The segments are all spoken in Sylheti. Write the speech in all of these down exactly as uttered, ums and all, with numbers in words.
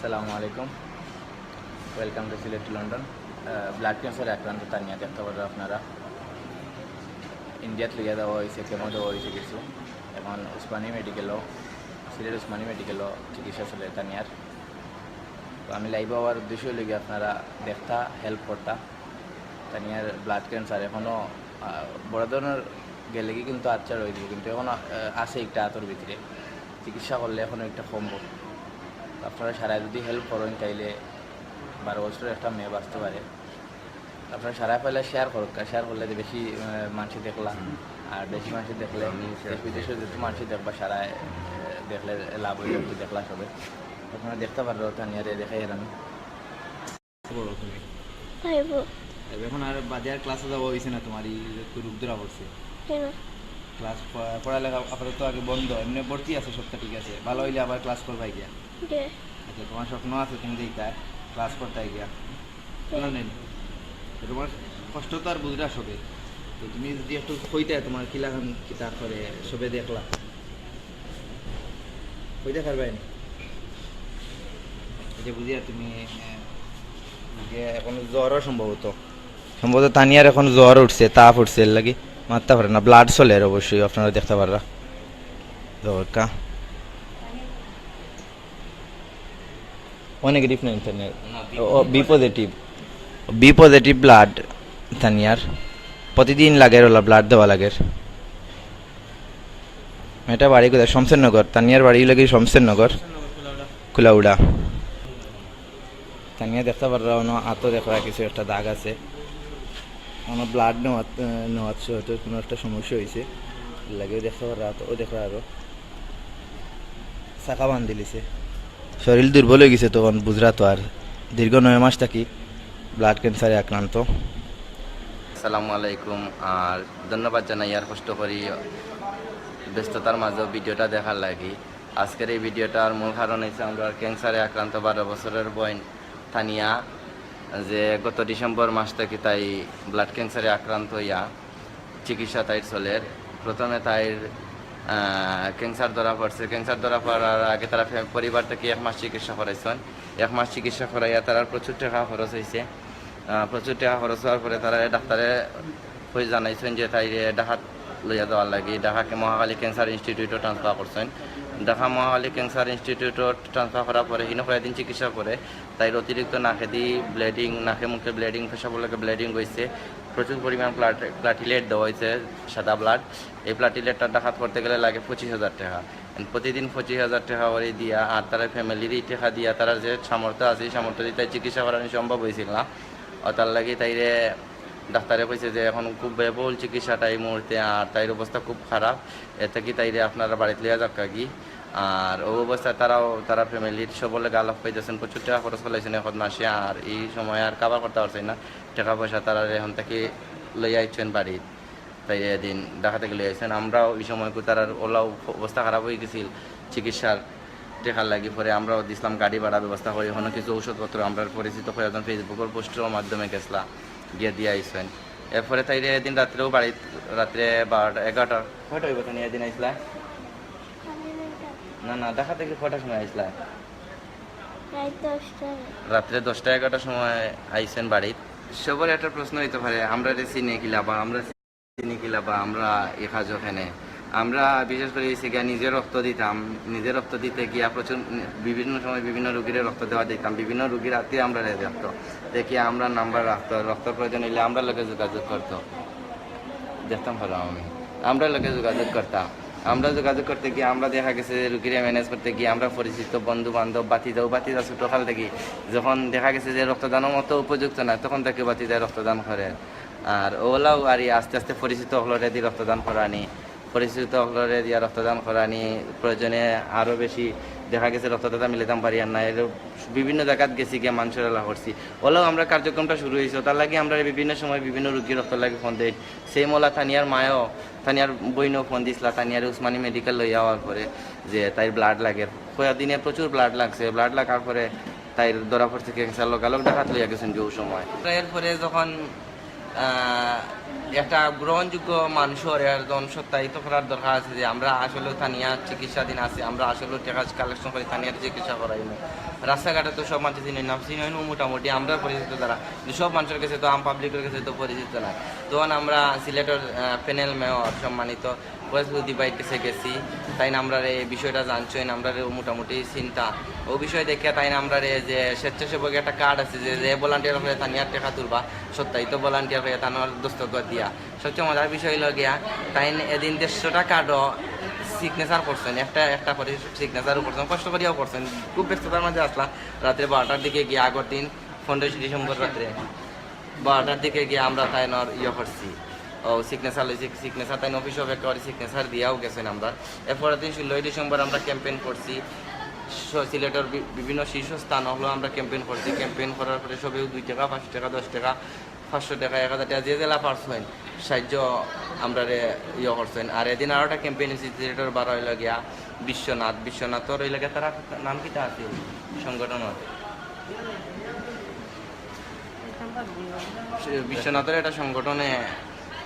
আসসালামু আলাইকুম। Welcome to Sylhet to London. Blood ক্যান্সারে আক্রান্ত তানিয়া দেখতা পাররা আপনারা। ইন্ডিয়াত লইয়া যাওয়া অইছে, কেমো দেওয়া অইছে কিছু। এখন উসমানী মেডিকেলও, সিলেট উসমানী মেডিকেলও চিকিৎসা চলে তানিয়ার। তো আমি লাইভে আওয়ার উদ্দেশ্য অইলো গিয়া আপনারা দেখতা, হেল্প করতা। তানিয়ার ব্লাড ক্যান্সার এখনো, আহ, বড় ধরনের গেলে কি কিন্তু আচ্ছা রয়ে দিবে, কিন্তু এখনো, আহ, আছে একটা আতর ভিতরে। চিকিৎসা করলে এখনো একটা সম্ভব। তো আপনারা সারায় যদি হেল্প করেন, তাইলে বারো বছরের একটা মেয়ে বাঁচতে পারে। আপনারা সারায় পাইলে শেয়ার করুক, আর শেয়ার করলে তো বেশি, আহ, মানুষে দেখলা, আর বেশি মানুষে দেখলে দেশ বিদেশে যত মানুষে দেখবা, সারায়, আহ, দেখলে লাভ অইবে, একটু দেখলা সবে। আপনারা দেখতা পাররা, তানিয়ারে দেখাই আর আমি। বড় তুমি। পাইবো। এখন আর বাদে আর ক্লাসে যাওয়া অইছে না তোমার, এই যে একটু রোগ ধরা পড়ছে। কেন? ক্লাস প-, পড়ালেখা আপাতত আগে বন্ধ, এমনি ভর্তি আছে, সবটা ঠিক আছে, ভালো অইলে আবার ক্লাস করবা গিয়া। জি। আচ্ছা, তোমার স্বপ্ন আছে তুমি যাইতা ক্লাস করতা গিয়া, বুঝলা নি? তো তোমার কষ্ট তো আর বুঝরা সবে, তো তুমি যদি একটু কইতায় তোমার কিলাখান কিতা করে সবে দেখলা, কইতা পারবায় নি? এই যে বুঝিয়া তুমি, আহ, যে এখন জ্বরও সম্ভবত, সম্ভবত তানিয়ার এখন জ্বর উঠছে, তাপ উঠছে, এর লাগি মাততা পারে না। ব্লাড চলের অবশ্যই, আপনারা দেখতা পাররা। দরকার। ও নেগেটিভ না, ইন্টারনাল। না, বি ও, B positive. B positive blood তানিয়ার। প্রতিদিন লাগের ওলা ব্লাড দেওয়া লাগের। এটা বাড়ি কোথায়? শমশেরনগর। তানিয়ার বাড়ি লাগে শমশেরনগর, কুলাউড়া। তানিয়া দেখতা পাররা, অনো আতো দেখরা কিছু একটা দাগ আছে। অনো ব্লাড নেওয়াত, আহ, নেওয়াত হয়তো কোনো একটা সমস্যা অইছে, এর লাগিও দেখতা পাররা, আতো দেখরা আরো। চাকা বান্ধি লিছে। শরীর দুর্বল অই গেছে তখন বুঝরা তো আর। দীর্ঘ নয় মাস থাকি ব্লাড ক্যান্সারে আক্রান্ত। আসসালামু আলাইকুম, আর ধন্যবাদ জানাই আর কষ্ট করি ব্যস্ততার মাঝেও ভিডিওটা দেখার লাগি। আজকের এই ভিডিওটার মূল কারণ অইছে আমরা ক্যান্সারে আক্রান্ত বারো বছরের বোন তানিয়া, যে গত ডিসেম্বর মাস থাকি তাই ব্লাড ক্যান্সারে আক্রান্ত অইয়া চিকিৎসা তাইর চলের। প্রথমে তাইর, আহ, ক্যান্সার ধরা পড়ছে। ক্যান্সার ধরা পড়ার আগে তারা ফ্যা-, পরিবার থাকি এক মাস চিকিৎসা করাইছইন। এক মাস চিকিৎসা করাইয়া তারার প্রচুর টেকা খরচ অইছে। আহ, প্রচুর টেকা খরচ অওয়ার পরে তারা ডাক্তারে কই জানাইছইন যে তাইরে ঢাকাত লইয়া যাওয়ার লাগি। ঢাকাকে মহাখালী ক্যান্সার ইনস্টিটিউটো ট্রান্সফার করছইন। ঢাকা মহাখালী ক্যান্সার ইনস্টিটিউটো ট্রান্সফার করার পরে হিনো কয়েকদিন চিকিৎসা করে তাইর অতিরিক্ত নাকেদি ব্লিডিং, নাকে মুখে ব্লিডিং, পেশাবর লাগি ব্লিডিং অইছে। প্রচুর পরিমাণ প্লাট-, প্লাটিলেট দেওয়া অইছে, সাদা ব্লাড। এই প্লাটিলেটটা ঢাকাত করতে গেলে লাগে পঁচিশ হাজার টেকা। And প্রতিদিন পঁচিশ হাজার টেকা করি দিয়া, আর তারা ফ্যামিলির এই টেকা দিয়া, তারার যে সামর্থ্য আছে, এই সামর্থ্য দিয়া তাই চিকিৎসা করানি সম্ভব অইছিল না। আর তার লাগি তাইরে ডাক্তারে কইছে যে এখন খুব ব্যয়বহুল চিকিৎসাটা এই মুহূর্তে, আর তাইর অবস্থা খুব খারাপ, এতে কি তাইরে আপনারা বাড়িত লইয়া যাউক্কা গি। আর ও অবস্থায় তারাও, তারা ফ্যামিলির সবলে গালাফ পাইতেছেন, প্রচুর টেকা খরচ করলাইছেন এখন মাসে, আর এই সময় আর কাভার করতে পারছেন না টেকা পয়সা, তারা এখন থাকি লইয়া আইছেন বাড়িত। তাই এদিন ঢাকা থাকি লইয়া আইছেন। আমরাও এই সময় কু তারার ওলাও অবস্থা খারাপ অই গেছিল চিকিৎসার টেকার লাগি, পরে আমরাও দিছিলাম গাড়ি ভাড়া ব্যবস্থা করি, অনো কিছু ঔষধপত্র আমরার পরিচিত কয়েকজন Facebook-র পোস্টর মাধ্যমে গেছলা, গিয়া দিয়া আইছেন। এরপরে তাইরে এদিন রাত্রেও বাড়িত, রাত্রে বারোটা, এগারোটা, কয়টা অইবো তানি এদিন আইছলা? না, না, ঢাকা থাকি কয়টার সময় আইছলা? রাত দশটায়। রাত্রে দশটা এগারোটার সময় আইছেন বাড়িত। সবার একটা প্রশ্ন অইতে পারে, আমরারে চিনে কিলা বা আমরা চিনি কিলা বা আমরা এই কাজও কেনে। আমরা বিশেষ করি অইছে গিয়া নিজে রক্ত দিতাম, নিজে রক্ত দিতে গিয়া প্রচুর, বিভিন্ন সময় বিভিন্ন রুগীরে রক্ত দেওয়া দিতাম, বিভিন্ন রুগীর আত্মীয় আমরারে দেখতো, দেখি আমরার নাম্বার রাখতো, রক্তর প্রয়োজন অইলে আমরার লগে যোগাযোগ করতো। দেখতাম পারলাম আমি, আমরার লগে যোগাযোগ করতাম। আমরা যোগাযোগ করতে গিয়া আমরা দেখা গেছে যে রুগীরে ম্যানেজ করতে গিয়া আমরা পরিচিত বন্ধু বান্ধব, ভাতিজা, ভাতিজা ছোটকাল থাকি যখন দেখা গেছে যে রক্তদানর মতো উপযুক্ত না, তখন তাকে ভাতিজায় রক্তদান করে। আর ওলাও আর ই আস্তে আস্তে পরিচিত অকলরে দি রক্তদান করানি, পরিচিত অকলরে দিয়া রক্তদান করানি, প্রয়োজনে আরও বেশি দেখা গেছে রক্তদাতা মিলাইতাম পারি আর না, এর বিভিন্ন জাগাত গেছি গিয়া মানষর এলা করছি। ওলাও আমরা কার্যক্রমটা শুরু অইছে, তার লাগি আমরা বিভিন্ন সময় বিভিন্ন রুগীর রক্তর লাগি ফোন দেই। সেই মোলা তানিয়ার মায়ও, তানিয়ার বইনও ফোন দিছলা, তানিয়ার উসমানী মেডিকেল লইয়া আওয়ার পরে যে তাইর ব্লাড লাগে, কয়েকদিনে প্রচুর ব্লাড লাগছে, ব্লাড লাগার পরে তাইর ধরা পড়ছে ক্যান্সার, লগালগ ঢাকাত লইয়া গেছেন যে ওই সময়। এরপরে যখন, আহ, একটা গ্রহণযোগ্য মানুষর একজন সত্যায়িত করার দরকার আছে যে আমরা আসলে তানিয়ার চিকিৎসাধীন আছি, আমরা আসলে টেকা কালেকশন করি তানিয়ার চিকিৎসা করাইমু। রাস্তাঘাটে তো সব মানুষ চিনইন না, চিনইন মোটামুটি আমরা পরিচিত যারা, কিন্তু সব মানুষের কাছে তো, আম পাবলিকের কাছে তো পরিচিত না। তখন আমরা সিলেটের প্যানেল মেয়র সম্মানিত ফয়েজ উদ্দি ভাইর কাছে গেছি। তাইন আমরারে এই বিষয়টা জানছইন, আমরারে মোটামুটি চিনতা। ও বিষয় দেখে তাইন আমরারে যে স্বেচ্ছাসেবক একটা কার্ড আছে, যে যে ভলান্টিয়ার হয়ে তানিয়ার টেকা তুলবা, সত্যায়িত ভলান্টিয়ার হয়ে তানোর দস্তখত দিয়া। সবচেয়ে মজার বিষয় হইল গিয়া, তাইন এদিন দেড়শোটা কার্ডও সিগনেচার করছইন, একটা একটা করে সিগনেচারও করছইন, কষ্ট করিয়াও করছইন। খুব ব্যস্ততার মাঝে আসলা, রাত্রে বারোটার দিকে গিয়া, আগের দিন পনেরোই ডিসেম্বর রাত্রে বারোটার দিকে গিয়া আমরা তাইনর ইয়ে করছি, ও সিগনেচার লইছি। সিগনেচার তাইন অফিসে অপেক্ষা করি, সিগনেচার দিয়াও গেছইন আমরা। এরপরের দিন ষোলোই ডিসেম্বর আমরা ক্যাম্পেইন করছি, স- সিলেটের বি- বিভিন্ন শীর্ষস্থান হলো আমরা ক্যাম্পেইন করছি। ক্যাম্পেইন করার পরে সবেউ দুই টাকা, পাঁচ টাকা, দশ টাকা, পাঁচশো টাকা, এক হাজার টাকা, যে যেলা পারছইন সাহায্য আমরারে ইয়ে করছইন। আর এদিন আরো একটা ক্যাম্পেইন হয়েছে, সিলেটের বারো হইল গিয়া বিশ্বনাথ। বিশ্বনাথর হইল গিয়া তারা নাম কিতা আছে সংগঠন? বিশ্বনাথর একটা সংগঠনে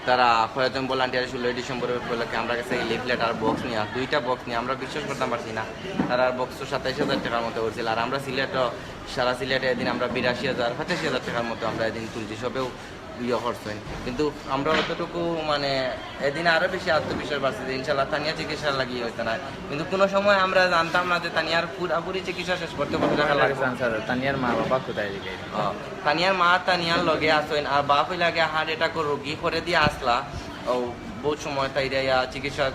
তারা কয়েকজন ভলান্টিয়ার ষোলোই ডিসেম্বর উপলক্ষে আমরা কাছে লিফলেট আর বক্স নিয়ে, দুইটা বক্স নিয়ে আমরা বিশ্বাস করতাম পারছি না। তারা বক্স তো সাতাইশ হাজার টাকার মতো করছিল, আর আমরা সিলেটও, সারা সিলেটে এদিন আমরা বিরাশি হাজার, পঁচাশি হাজার টাকার মতো আমরা এদিন তুলছি, সবেউ ইয়ে করছেন। কিন্তু আমরা অতটুকু মানে এদিন আরো বেশি আত্মবিশ্বাস বাড়ছে যে ইনশাল্লাহ তানিয়া চিকিৎসা লাগিয়ে হইতো না। কিন্তু কোনো সময় আমরা জানতাম না যে তানিয়ার পুরাপুরি চিকিৎসা শেষ করতে কত টাকা লাগবে। আচ্ছা, তানিয়ার মা বাবা কোথায় দিকে? ও, তানিয়ার মা তানিয়ার লগে আছইন, আর বাপ হইলা গিয়া হার্ট অ্যাটাক রোগী করে দিয়ে আসলা। ও, বহুত সময় তাইরে ইয়া চিকিৎসা,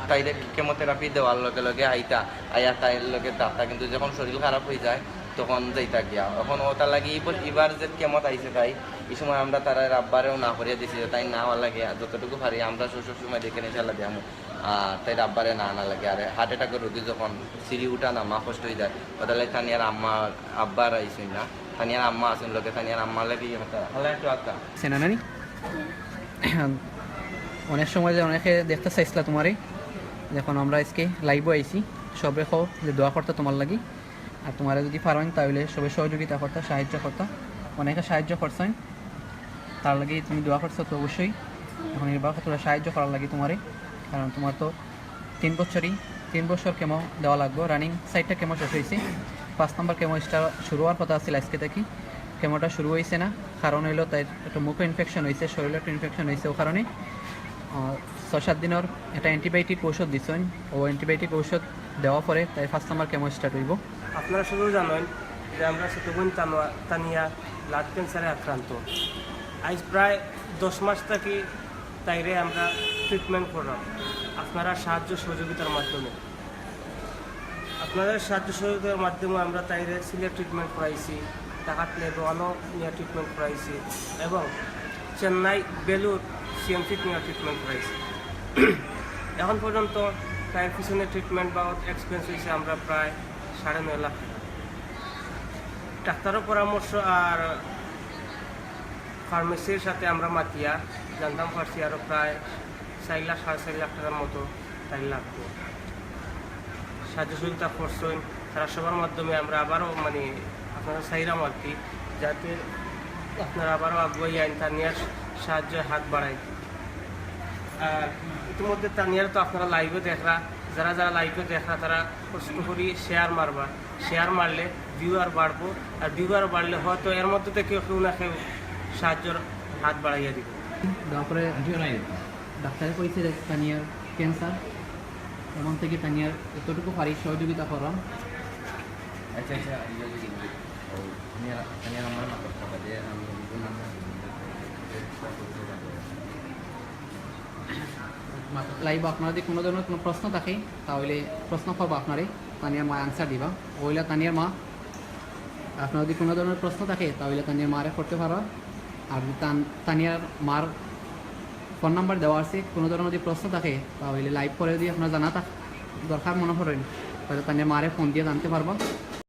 তাইরে কেমোথেরাপি দেওয়ার লগে লগে আইতা, আইয়া তাইর লগে থাকতা, কিন্তু যখন শরীর খারাপ হয়ে যায় তখন যাইতা গিয়া। এখন ওটা লাগি এবার, এবার যে কেমোত আইছে তাই, এই সময় আমরা তারার আব্বারেও না করিয়া দিছি যে তাই না হওয়ার লাগে, আর যতটুকু পারি আমরা সব সময় দেখে ইনশাল্লাহ দিয়ামু। আর তাই আব্বারে না আনা লাগে, আর হার্ট অ্যাটাকের রোগী যখন সিঁড়ি উঠা নামা কষ্ট হয়ে যায়, ওটা লাগে তানিয়ার আম্মা, আব্বার আইসুন না, তানিয়ার আম্মা আছেন লোকে, তানিয়ার আম্মা লাগে ইয়ে হতা, আল্লাহ একটু আত্মা। সেনানানি অনেক সময় যে অনেকে দেখতে চাইছিলা তোমারে, যখন আমরা আজকে লাইভও আইছি, সবে কও যে দোয়া করতে তোমার লাগি। আর তোমারে যদি পারইন তাহলে সবে সহযোগিতা করতা, সাহায্য করতা। অনেকে সাহায্য করছেন, তার লাগি তুমি দোয়া করছো তো অবশ্যই। এখন এবার তোরা সাহায্য করার লাগি তোমারে, কারণ তোমার তো তিন বছরই, তিন বছর কেমো দেওয়া লাগবো। রানিং চাইরটা কেমো শেষ হয়েছে, পাঁচ নম্বর কেমো স্টার্ট শুরু হওয়ার কথা আছিল আজকে থাকি। কেমোটা শুরু হয়েছে না, কারণ হইলো তাই একটা মুখে ইনফেকশন হয়েছে, শরীরে একটা ইনফেকশন হয়েছে, ও কারণে আহ, ছয় সাত দিনের একটা অ্যান্টিবায়োটিক ঔষধ দিছেন। ও অ্যান্টিবায়োটিক ঔষধ দেওয়ার পরে তাই পাঁচ নম্বর কেমো স্টার্ট হইব। আপনারা সবেউ জানেন যে আমরা ছোট বোন তানোয়া- তানিয়া ব্লাড ক্যান্সারে আক্রান্ত। আজ প্রায় দশ মাস থাকি তাইরে আমরা ট্রিটমেন্ট করলাম আপনারা সাহায্য সহযোগিতার মাধ্যমে। আপনাদের সাহায্য সহযোগিতার মাধ্যমে আমরা তাইরে সিলেট ট্রিটমেন্ট করাইছি, ঢাকাত লেবুয়ানো নিয়ে ট্রিটমেন্ট করাইছি এবং চেন্নাই বেলুর সিএমসিত নিয়ে ট্রিটমেন্ট করাইছি। এখন পর্যন্ত তাইর পিছনে ট্রিটমেন্ট বাবদ এক্সপেন্স হয়েছে আমরা প্রায় সাড়ে নয় লাখ টাকা। ডাক্তারর পরামর্শ আর ফার্মেসির সাথে আমরা মাতিয়া জানতাম পারছি আরও প্রায় চার লাখ, সাড়ে চার লাখ টাকার মতো তাই লাগবো। সাহায্য সহযোগিতা করছেন তারা সবার মাধ্যমে আমরা আবারও মানে আপনারা চাইরাম আর কি, যাতে আপনারা আবারও আগুয়াই আইন তানিয়ার সাহায্যে হাত বাড়াই। আর ইতিমধ্যে তানিয়ার তো আপনারা লাইভে দেখরা, যারা যারা লাইভে দেখরা তারা কষ্ট করি শেয়ার মারবা, শেয়ার মারলে ভিউয়ার বাড়বো, আর ভিউয়ার বাড়লে হয়তো এর মধ্যে থেকে কেউ না কেউ সাহায্যর হাত বাড়াইয়া দিব। দেওয়ার পরে ডাক্তারে কইছে যে তানিয়ার ক্যান্সার, এমন থেকে তানিয়ার যতটুকু পারি সহযোগিতা করলাম। আচ্ছা আচ্ছা, ইয়ে, ইয়ে, ইয়ে। ও, আমি আর- আমি আর আমার নাম্বার খাবার দিয়ে আমি ওই নাম্বার লাইভ আপনারা যদি কোনো ধরনের কোনো প্রশ্ন থাকে তাহলে প্রশ্ন করবো আপনারে, তানিয়ার মা আনসার দিবা। ওইলা তানিয়ার মা, আপনার যদি কোনো ধরনের প্রশ্ন থাকে তাহলে তানিয়ার মারে করতে পারো। আর যদি তান- তানিয়ার মার ফোন নাম্বার দেওয়া আছে, কোনো ধরনের যদি প্রশ্ন থাকে তাহলে লাইভ করে যদি আপনার জানা থাক দরকার মনে করেন তাহলে তানিয়ার মারে ফোন দিয়ে জানতে পারবা।